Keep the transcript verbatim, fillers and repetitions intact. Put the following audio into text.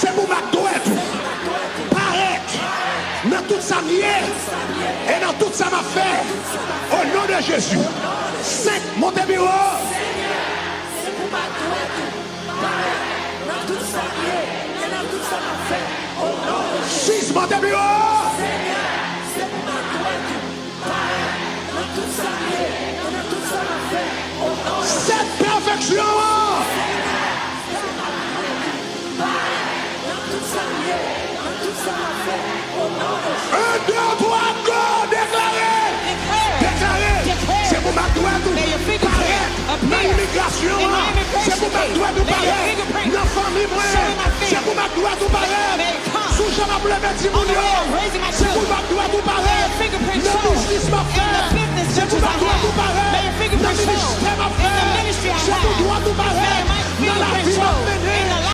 Se pou mak dwèt ou parèt nan tout sa m ye e nan tout sa m ap fè. O non de Jezi. Senk, monte pi wo. Sis, monte pi wo. Sèt, pèfeksyon an. Un, deux, trois, go! Deklare! Deklare! Se pou mak dwèt ou parèt nan imigrasyon an. Se pou mak dwèt ou parèt nan fanmi mwen. Se pou mak dwèt ou parèt sou jan m ap leve timoun yo. Se pou mak dwèt ou parèt nan biznis m ap fè. Se pou mak dwèt ou parèt nan ministè.